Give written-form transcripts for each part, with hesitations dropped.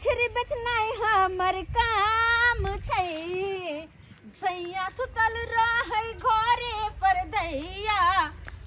मछरी बेचनाइ हमर काम छै। सैया सुतल रहै घरे पर दैया,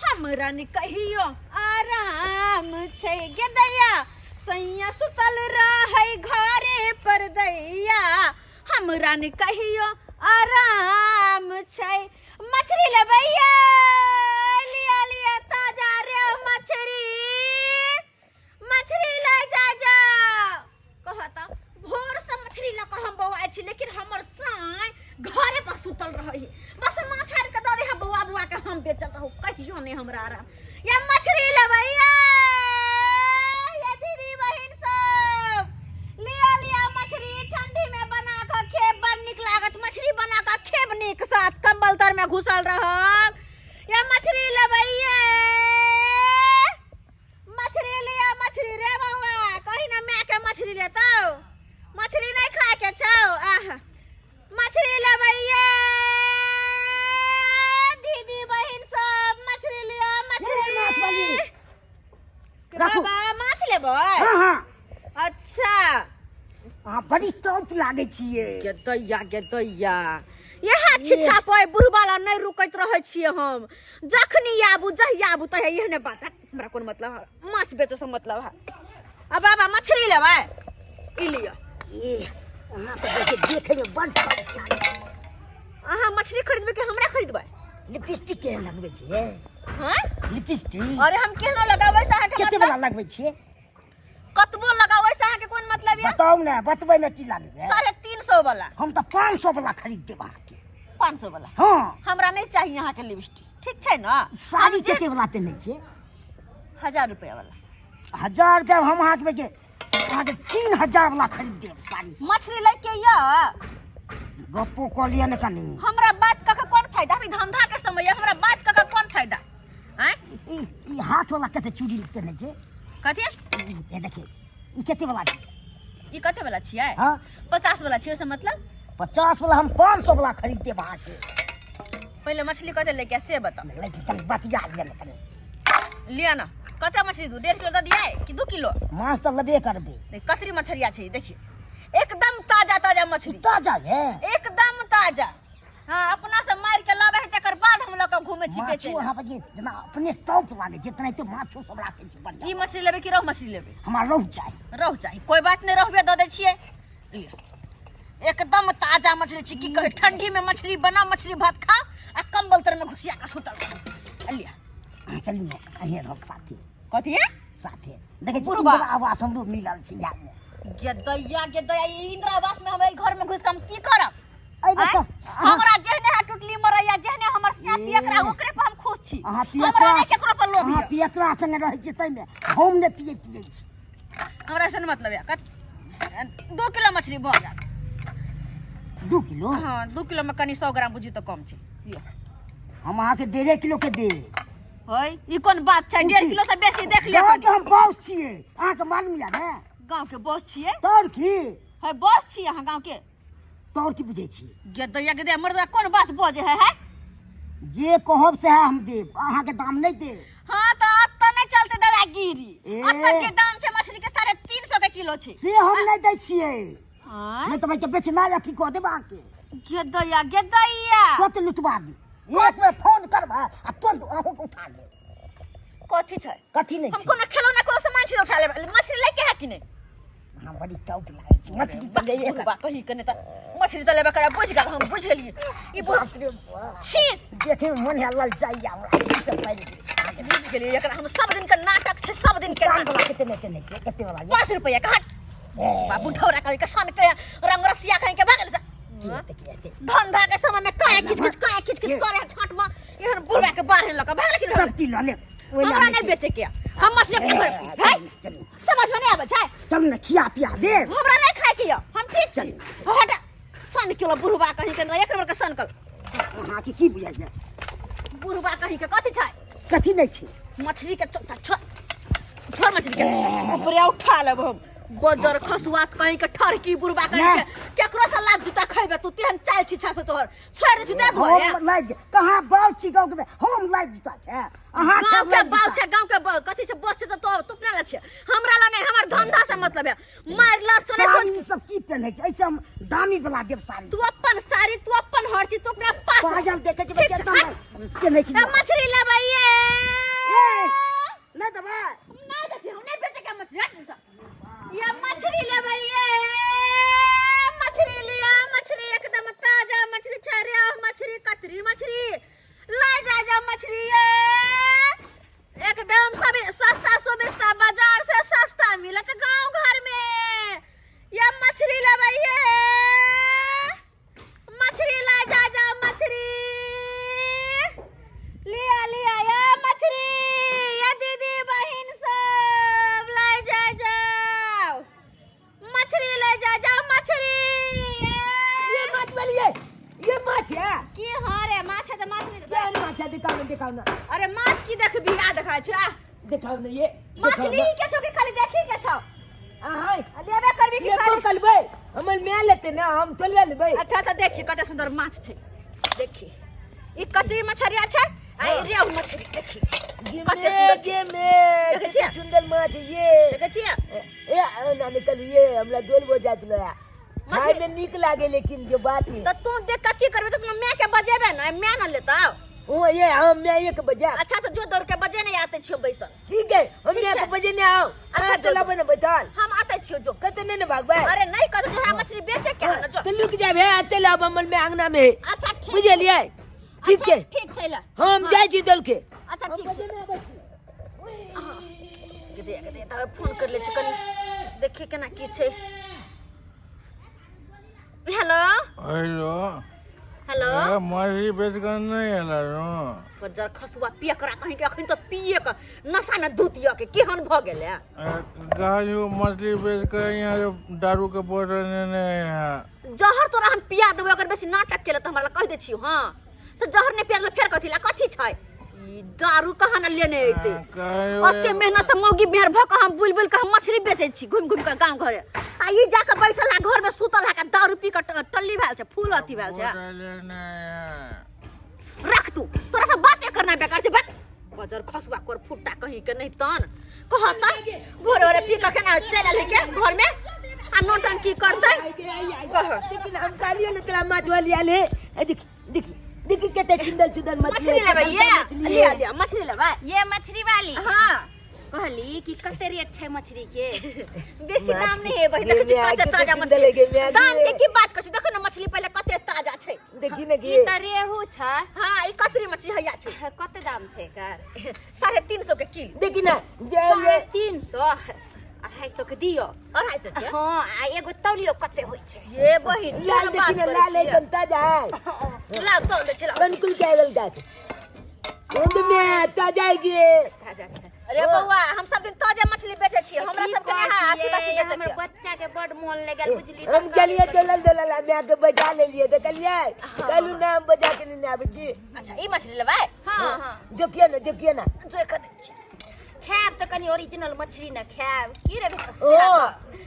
हमरा ने कहियो आराम छै गे दैया। सैया सुतल रहै घरे पर दैया, हमरा ने कहियो आराम छै। मछली लेबै ये, लिया लिया ताजा रे मछली, मछली ले जा जा। कहता भोर से मछली लऽ कऽ हम बौआइ छी, लेकिन हमर साँय घरे पर सुतल रहै है। बस माछ आनि कऽ दऽ दे है बौआ बौआ के, हम बेचल रहू, कहियो नहि हमरा आराम। या मछली लेबै ये, ये दीदी बहिन सब लिया लिया मछली, ठंडी में बना कऽ खेब बड़ नीक लागत। मछली बना कऽ खेब नीक साथ कंबल तर में घुसल रहब। या मछली लेबै ये, मछली लिया मछली रे बौआ, कही ना माय के मछली लेतौ, मछली नहीं खाए के छौ। आह मछली लेबै ये दीदी बहिन सब, मछली लिया मछली। ए, माछ वाली। राखू। बाबा माछ लेबै? हाँ हाँ। अच्छा। अहाँ बड़ी टॉप लागै छियै। गे दैया गे दैया, इएह छिछा पर बुढ़बा ला नहि रुकैत रहै छियै हम। जखनी आबू जहिया आबू तहिया एहने बात है। हमरा कोन मतलब है, माछ बेचे से मतलब है। आ बाबा मछली लेबै, ई लिअ। ए, अहाँ तऽ देखै देखैमे बड़ टॉप लागै छै। अहाँ मछली खरीदबै कि हमरा खरीदबै? लिपस्टिक केहन लगबै छियै? हाँ? लिपस्टिक। अरे हम केहनो लगाबै से अहाँके कते मतलब? वाला लगबै छियै? कतबो लगाबै से अहाँके कोन मतलब यऽ? बताउ ने, बतबै मे की लागैए? 350 वाला। हम तऽ 500 वाला खरीद देब अहाँके। 500 वाला? हाँ। हमरा नहि चाही अहाँके लिपस्टिक, ठीक छै ने? साड़ी हम जे कते वाला पहिनै छियै? 1000 रुपया वाला। 1000 रुपया? हम अहाँके बेचे अहाँके 3000 वाला खरीद देब साड़ी। मछली लैके यऽ? गप्पो कऽ लिअ ने कनी। हमरा बात कऽ के कोन फायदा? अभी धंधा के समय है, हमरा बात कऽ के कोन फायदा? आँय? ई ई हाथ वाला कते चूड़ी पहिनै छै? कथी? ई देखियौ, ई कते वाला छै? ई कते वाला छियै? हाँ। 50 वाला छियै से मतलब? 50 वाला हम 500 वाला खरीद देब अहाँके। पहिले मछली कते लेके से बताओ। लै छी, कनी बतिया लिअ ने कनी। लिअ ना, कते मछली? दू 1.5 किलो दऽ दियै कि 2 किलो? माछ तऽ लेबे करबै। नहीं, कतरी मछरिया छै, देखिए एकदम ताजा ताजा मछली। ई ताजा है? एकदम ताजा। हाँ, अपना से मार के लावे है, तकर बाद हम लोग घूमे छी बेचे। माछो अहाँ पर जे जेना अपने टॉप लागे छै तेनाहिते माछो सब राखै छै बढ़िया। ई मछली लेबै कि रोहु मछली लेबै? हमरा रोहु चाही। रोहु चाही? कोई बात नहीं, रोहुए दऽ दै छियै। लिअ। एकदम ताजा मछली छी, की कहै, ठंडी में मछली बना, मछली भात खा आ कंबल तर में घुसिया के सुतल रहू। लिअ। अहाँ चलू ने, अहीं रहब साथे। कथी है? साथे देखै छी। बुढ़बा। इंदिरा आवास हमरो मिलल छै इएह मे। गे दैया गे दैया, ई इंदिरा आवास में हम एहि घर में घुस के हम की करब? एहि आँय? बच्चा अहाँ हमरा जेहने है टुटली मरैया, जेहने हमर से पियकरा, ए। ओकरे पर हम खुश छी। अहाँ हमरा पियकरा नहि केकरो पर लोभ अहाँ यऽ। पियकरा संगे रहै छियै ताहिमे हम नहि पियै पियै छी। हमरा ऐसा मतलब है 2 किलो मछली भऽ जायत। 2 किलो? हाँ, 2 किलो में कनि 100 ग्राम बुझी तऽ कम छै। लिअ। हम अहाँके 1.5 किलो के देब। होय, ई कोन बात छै? 1.5 किलो से बेसी देख लिअ। गाँव के कनि हम बॉस छियै, अहाँके मालूम यऽ ने? गाँव के बॉस छियै? तोर की? है, बॉस छियै अहाँ गाँव के? तोर की बुझै छी? गे दैया गे दैया, मर्दा कोन बात बजे है, है? जे कहब सएह हम देब, अहाँके दाम नहि देब। हाँ तऽ एतऽ नहि चलते दादागिरी। ए। एतऽ जे दाम छै मछली के 350 के किलो छै। से हम नहि दै छियै। आँय? नहि तऽ भाई बेचनाइ अथी कऽ देब अहाँके। गे दैया गे दैया, तुरंत लुटवा दी। एक बेर फोन करबै आ तुरंत अहूँके उठा लेब। कथी छै? कथी नहि हम छै। कोनो खेलौना कोनो सामान छै उठा लेबै? मछली लैके है कि नहि? अहाँ बड़ी टॉप लागै छी। मछली तऽ लैए बुढ़बा कही के नहि तऽ मछली तऽ लेबे करे। बुझि गेल, हम बुझि गेलियै ई बुढ़ बाप रे बाप। छी। देखै मे मन हल्लल जाइया हमरा ई सब पानि के। बुझि गेलियै एकरा हम, सब दिन के नाटक छै, सब दिन के कान नाटक। वाला कते नहि छै, कते वाला ये? 5 रुपया के। हट बाबू, ढौरा कहीं के सन के रंग रसिया कहीं के भगल से। की हेतै, की हेतै? धंधा के समय में काहे खिच खिच, काहे खिच खिच करे है? छाट में एहन बुढ़वा के बाढ़ लऽ के भगल कि सब चीज लऽ लेब, ओहि हमरा लए नहि बेचे के, हम मछली के ए, है। चलू, चलू। समझ में नहीं आबै छै। चलू ने, खिया पिया देब। हमरा नहीं खाए के यऽ, हम ठीक छी। हट, सन किलो बुढ़वा कहीं के, एक नंबर के सन कल। अहाँके की बुझाइया? बुढ़वा कहीं के, कथी छै? कथी नहि छै। मछली के छोड़ छोड़, मछली के ऊपरे उठा लेब हम। बजर खसुआ कहीं के ठरकी बुढ़बा कहीं नहि। के केकरो से लात जूता खैबे तू तेहन चाल छिछा से तोहर छोड़ दे छुटा धोरे हम लाइक कहाँ बाल छी गाँव के हम लाइक जूता छै अहाँ गाँव खायब के लाइक बाल जूता छै गाँव के कथी छै बस छै तऽ तो तू अपना ला छै हमरा ला नहीं हमर धंधा से मतलब है मार लात से नहीं साड़ी सब की पहनै छै ऐसे हम दामी वाला देब साड़ी तू अपन साड़ी तू अपन हर चीज तू अपना पास पायल देखै छी ठीक छै, केतना हट। पहनै छी ए, मछली लेबै ये ए, नहि देबै नहीं दै छी हम नहीं बेचे के मछली हट पैसा ये मछली लेबै ये मछली लिया मछली एकदम ताजा मछली छै रे मछली कतरी मछली ला जा जा मछली ये एकदम सब सस्ता सुविस्ता बाजार से सस्ता मिलत गांव घर में ये मछली लेबै ये मछली ला जा जा मछली लिया लिया ये मछली ये दीदी बहन सब ला जा जाओ मछली ले जा जा मछली ये माछ वाली है ये माछ है की हाँ रे माछ है तो माछ नहीं क्या माछ है दिखाओ ना दिखाओ ना अरे माछ की देखबी आ देखा छ आ दिखाओ ना ये दिखाओ मछली ना। के छौ कि खाली देखी के छौ हाँ लेबे करबी कि लेबो खाली करबै हमर माय लेते ना हम चलबे लेबै अच्छा तऽ देखी कते सुंदर माछ छै देखी ई कतरी मछरिया छै आ ई रेहू मछली देखी कते सुंदर छै गे में देखै छियै? सुंदर माछ ये देखै छियै ए ए, ना निकल ये हमरा दोल बो जात लो खाय में नीक लागे लेकिन जो बात है तऽ तू देख कथी करबे तऽ अपना माय के बजेबे ने माय न लेतौ ओ ये हम मैं एक बजा अच्छा तऽ जो दौड़ के बजे नहीं आते छियो बैसल ठीक है हम ठीक एक छै। बजे नहीं आओ अच्छा, अच्छा जो- चला बने बैठल हम आते छियो जो कत नहीं ने भागबै अरे नहीं कहते तोरा मछली बेचे के है ना जो तो लुक जाबे आते लाब हमर में अंगना में अच्छा ठीक बुझलियै ठीक अच्छा, छै ठीक छै ले हम जाइ छी दल के अच्छा ठीक छै गदे गदे तब फोन कर ले छी कनी देखी केना की छै हेलो हेलो हेलो ए, मछली बेच कर नहीं एला रो बजर खसुआ पिए करा कहीं के अखन तो पिए के नशा में धुत य के केहन भ गेलै गाड़ी मछली बेच कर यहाँ जो दारू के बोतल लेने है जहर तोरा हम पिया देबै अगर बेसी नाटक केले तऽ हमरा लग कहि दै छियौ हँ से जहर नहि पिया देलै फेर कथी ला कथी छै ई दारू कहाँ ने लेने अयतै ओते मेहनत से मौगी मेहर भऽ कऽ हम बुलि बुलि कऽ हम मछली बेचै छी घुमि घुमि कऽ गाँव घरे आ ई जाकऽ बैठल है घर में सुतल है के दारू पी कऽ टल्ली भेल छै फूल अथी भेल छै रख तू तोरा से बाते करना बेकार छै बात बजर खसुआ कर फुट्टा कहीं के नहीं तन कहता भोरे भोरे पी कऽ केना चलि एलै के घर में आ नौटंकी करतै कह लेकिन हम कहलियै ने तोरा माछ वाली आयल हे ए देख देख देख कते चुंदल चुंदल मछली मछली लेबै ये मछली लिया लिया मछली लेबै ये मछली वाली हाँ कहली कि कते रेट छै मछली के बेसी माछ दाम नहीं है बहिन के देखै छी म्याग कते के ताजा चिंता लगे मछली म्याग दाम के। के की बात करै छी देखो ना मछली पहिले कते ताजा छै देखी ने ई कि तऽ रेहू छै हाँ ई कतरी मछली हैया छै कते दाम छै एकर 350 के किलो देखी ना जे साढ़े तीन सौ 250 के दियौ 250 के हाँ आ एगो तौलियो कते होइ छै ये बहिन लाल केहन बात देखी ना करै लाल छियै? एकदम ताजा है लाल तौल दै छै लाल। बिल्कुल कैगल जात ओंद में ताजा है कि ताजा छै अरे बौआ हम सब दिन ताजा मछली बेचै छियै हमरा की सबके कहै नहि है आसी छियै, बासी बेचै हमर के बच्चा के बड मोन लगल बुझली हम गेलिए चलल दलल हम के बजा लेलिए देखलिए कहलू ना हम बजा के लेने आबै छी अच्छा ई मछली लेबै हाँ हाँ जो किया ना जो किया ना जो कर दै छी खायब तऽ कनि ओरिजिनल मछली न खायब की रे ओ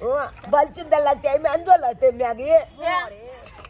ओ बल चुंदर लगते है में अंदर लगते में आगे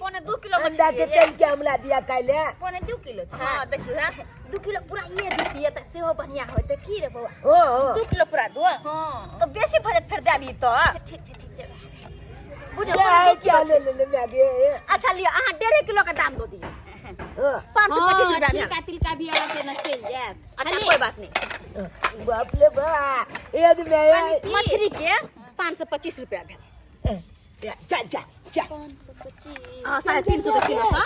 1.75 किलो अंडा मछली के तेल के हमला दिया काइले 1.75 किलो छै हाँ देखियौ है 2 किलो पूरा ये दितियै तऽ सेहो बढ़िया होइतै की रे बौआ ओ ओ 2 किलो पूरा दो हाँ तो बेसी भऽ जायत फेर देबी तऽ अच्छा ठीक छै ठीक छै बुझल क्या है क्या ले लेने में आगे अच्छा लिअ अहाँ 1.5 किलो के दाम दऽ दियौ हाँ 525 रुपया भेल। छिलका तिलका भी अलग ना चलि जायत अच्छा कोई बात नहीं बाप रे बा एक में मछली के 525 रुपया भेल चा चा चा 525 हाँ 350 के किलो सा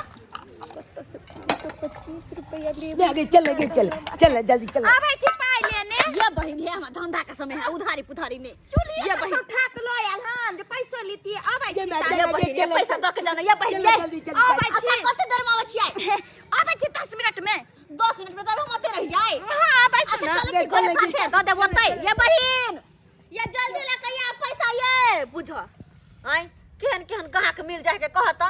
525 रुपया ले मैं आगे चल आगे चल चल जल्दी चल आबै छी पाइ लेने ये बहिन हे हमर धंधा के समय है उधारी पुधारी नहीं चुल्हिए ये तऽ बहिन उठा के लऽ आयल हन जे पैसो लितियै आबै ये छी मैं ताले। ये चल, बहिन ये चल, पैसा दऽ के जाना ये बहिन चल ये जल्दी चल आबै अच्छा छी कते देर में आबै छियै आबै छी 10 मिनट में 10 मिनट में तब हम ओते रहियै हाँ आबै छी अच्छा ने चलै छी घरे साथे दऽ देब ओतै ये बहिन ये जल्दी लऽ के आ पैसा ये बुझ आँय केहन केहन ग्राहक मिल जाय के कहत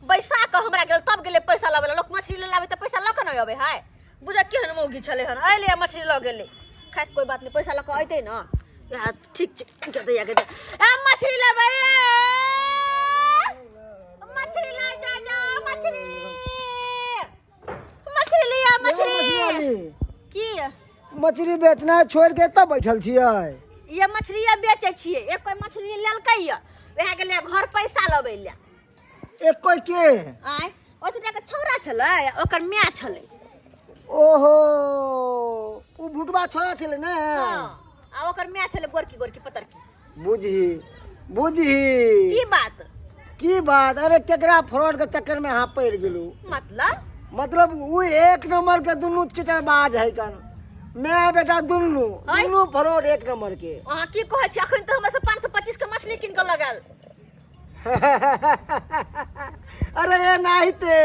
बैसा कऽ हमरा गेल तब गेलै पैसा लाबै लए लोक मछली ले लाबै तऽ पैसा लऽ कऽ नहि अबै है बुझ केहन मौगी छलै हन अयलै आ मछली लऽ गेलै खैर कोई बात नहीं पैसा लऽ कऽ अयतै ने या ठीक छै के दैया के दैया। ए मछली लेबै ए! मछली ले जा जा मछली मछली लिया मछली मछली वाली, की मछली बेचना छोड़ के एतऽ बैठल छियै ये मछली ये बेचै छियै एक कोई मछली लेलकै ये वएह गेलै घर पैसा लबै ले एक कोई के आय ओतने के छौड़ा छलै ओकर माय छलै ओहो ओ भुटबा छोड़ा छलै ने हँ आ ओकर माय छलै गोरकी गोरकी पतरकी बुझही बुझही की बात की बात अरे केकरा फ्रॉड के चक्कर में अहाँ पड़ि गेलू मतलब मतलब उ एक नंबर के दुनू चिटरबाज है कन मैं बेटा दुनू आँय? दुनू फ्रॉड एक नंबर के अहाँ की कहै छी अखन तऽ हमरा से 525 के मछली कीन कऽ लगल अरे ये नाहिते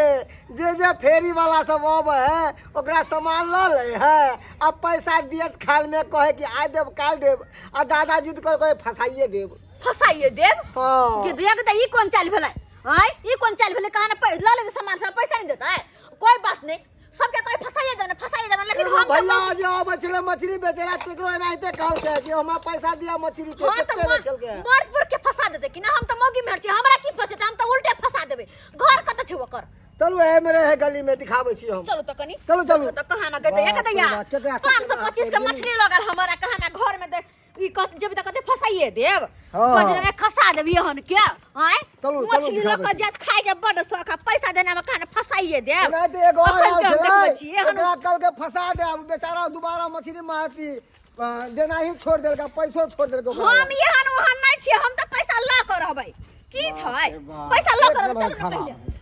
जे जे फेरी वाला सब अबै है ओकरा सामान लऽ लै है आ पैसा दियत खाल में कहे कि आइ देब काल्हि देब आ दादा जिद कर कहे फंसाइए देब फसाइए देब हाँ कि दिया के तऽ ई कोन चालि भेलै आँय ई कोन चालि भेलै कहाँ ने लऽ लेबै सामान सब पैसा नहि देतै कोई बात नहीं सबके कोई फसाइए देब ने फसाइए देब ने लेकिन एगो हम तऽ भैया जे अबै छलै मछली बेचै ला तेकरो एनाहिते कहलकै कि हमरा पैसा दिया मछली के हाँ कते तऽ रखलकै है मर्दपुर के फंसा देतै कि ना हम तऽ मौगी मेहर छी हमरा की फंसेतै हम तऽ उल्टे फंसा देबै घर कतऽ छै ओकर चलू एहे में रहे गली में दिखाबै छी हम चलू तऽ कनी चलू, चलू। तऽ कहाँ ना गए बाप रे दैया बाप, केकरा 525 के केकरा मछली लगल हमरा कहाँ ना घर में देख ई कत जेबी तऽ कते फसाइए देब हाँ। बजरे में खसा देब एहन के आँय चलू, चलू, मछली लऽ दिखाबै कऽ छी। जायत खाय के बड्ड शौक आ पैसा देना में कहाँ ना फसाइए देब एनाहिते एगो और अखन आयल के हम छलै देखबै छी एहन ओकरा कल के फंसा दे अब बेचारा दोबारा मछली मारती देना ही छोड़ देलका पैसो छोड़ देलका ओकरा। हम एहन ओहन नहि छियै हम तऽ पैसा लऽ कऽ रहबै की छै रे बाप, पैसा लऽ एक कऽ रहबै नंबर चलू ने खराब पहिले है।